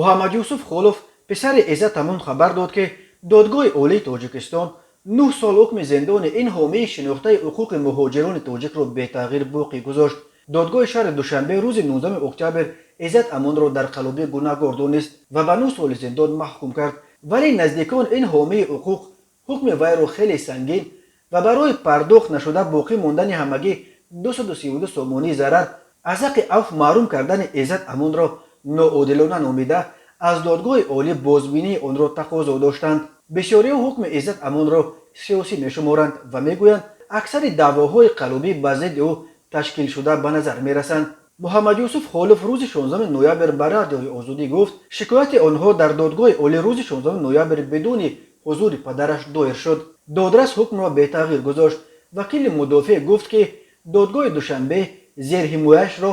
Муҳаммадюсуф Холов, писари Иззат Амон, хабар дод, ки Додгоҳи Олии Тоҷикистон 9 сол ҳукми зиндони ин ҳомии шинохтаи ҳуқуқи муҳоҷирони тоҷикро бетағйир боқӣ гузошт. Додгоҳи шаҳри Душанбе рӯзи 19 октябр Иззат Амонро дар қаллобӣ гунаҳгор донист ва ба 9 соли зиндон маҳкум кард. Вале наздикон ин ҳомии ҳуқуқ ҳукми вайро хеле сангин ва барои пардохт нашуда боқӣ мондани ҳамагӣ 232 сомонии зарар аз ҳаққи авф маҳрум кардани Иззат Амонро ноодилона номида, аз Додгоҳи Олӣ бозбинии онро тақозо доштанд. Бисёриҳо ҳукми Иззат Амонро сиёсӣ мешуморанд ва мегӯянд, аксари даъвоҳои қаллобӣ ба зидди ӯ ташкилшуда ба назар мерасанд. Муҳаммадюсуф Холов рӯзи 16 ноябр ба Радиои Озодӣ гуфт, шикояти онҳо дар Додгоҳи Олӣ рӯзи 16 ноябр бидуни ҳузури падараш доир шуд. Додрас ҳукмро бетағйир гузошт. Вакили мудофеъ гуфт, ки додгоҳи Душанбе зерҳимояшро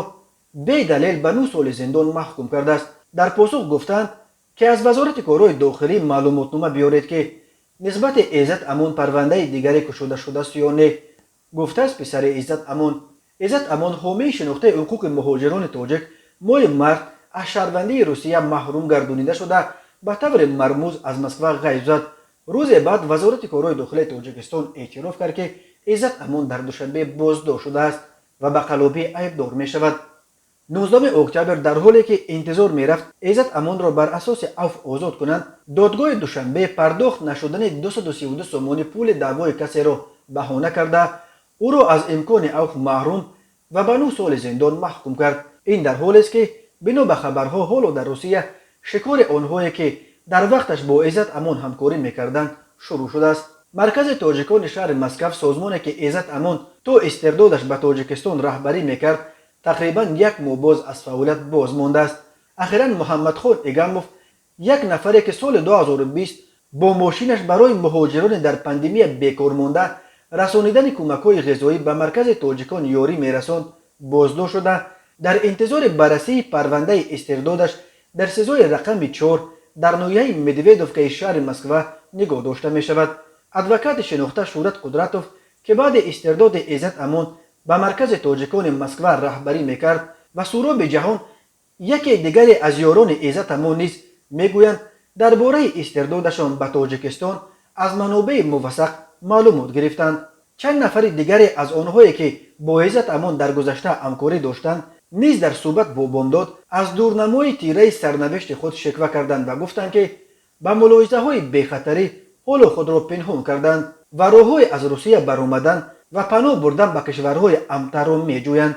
бедалел ба 9 соли зиндон маҳкум кардааст. Дар посух гуфтанд, ки аз Вазорати корҳои дохилӣ маълумотнома биёред, ки нисбати Иззат Амон парвандаи дигаре кушода шудааст ё не, гуфтааст писари Иззат Амон. Иззат Амон, ҳомии шинохтаи ҳуқуқи муҳоҷирони тоҷик, моҳи март аз шаҳрвандии Русия маҳрум гардонида шуда, ба таври мармуз аз Москва ғайб зад. Рӯзе баъд Вазорати корҳои дохилии Тоҷикистон эътироф кард, ки Иззат Амон дар Душанбе боздошт шудааст ва ба қаллобӣ айбдор мешавад. 19 октябр, дар ҳоле ки интизор мерафт, Иззат Амонро бар асоси авф озод кунанд, додгоҳи Душанбе пардохт нашудани 232 сомони пули даъвои касеро баҳона карда, ӯро аз имкони авф маҳрум ва ба 9 соли зиндон маҳкум кард. Ин дар ҳолест, ки бино ба хабарҳо, ҳоло дар Русия шикори онҳое, ки дар вақташ бо Иззат Амон ҳамкорӣ мекарданд, шурӯъ шудааст. Маркази тоҷикони шаҳри Москав, созмоне ки Иззат Амон то истирдодаш ба Тоҷикистон раҳбарӣ мекард, тақрибан як моҳ боз аз фаъолият боз мондааст. Ахиран Муҳаммадхон Игамов, як нафаре ки соли 2020 бо мошинаш барои муҳоҷирони дар пандемия бекор монда расонидани кӯмакҳои ғизоӣ ба Маркази тоҷикон ёрӣ мерасонд, боздошт шуда, дар интизори баррасии парвандаи истирдодаш дар СИЗОи рақами 4 дар ноҳияи Медведовкаи шаҳри Москва нигоҳ дошта мешавад. Адвокати шинохта Шӯҳрат Қудратов, ки баъди истирдоди Иззат Амон ба Маркази тоҷикони Москва раҳбарӣ мекард, ва Суроби Ҷаҳон, яке дигаре аз ёрони Иззат Амон, низ мегӯянд, дар бораи истирдодашон ба Тоҷикистон аз манобеи мувассақ маълумот гирифтанд. Чанд нафари дигаре аз онҳое, ки бо Иззат Амон дар гузашта ҳамкорӣ доштанд, низ дар суҳбат бо Бомдод аз дурнамои тираи сарнавишти худ шиква карданд ва гуфтанд, ки ба мулоҳизаҳои бехатарӣ ҳоло худро пинҳон карданд ва роҳҳои аз Русия баромадан ва паноҳ бурдан ба кишварҳои амнтарро меҷӯянд.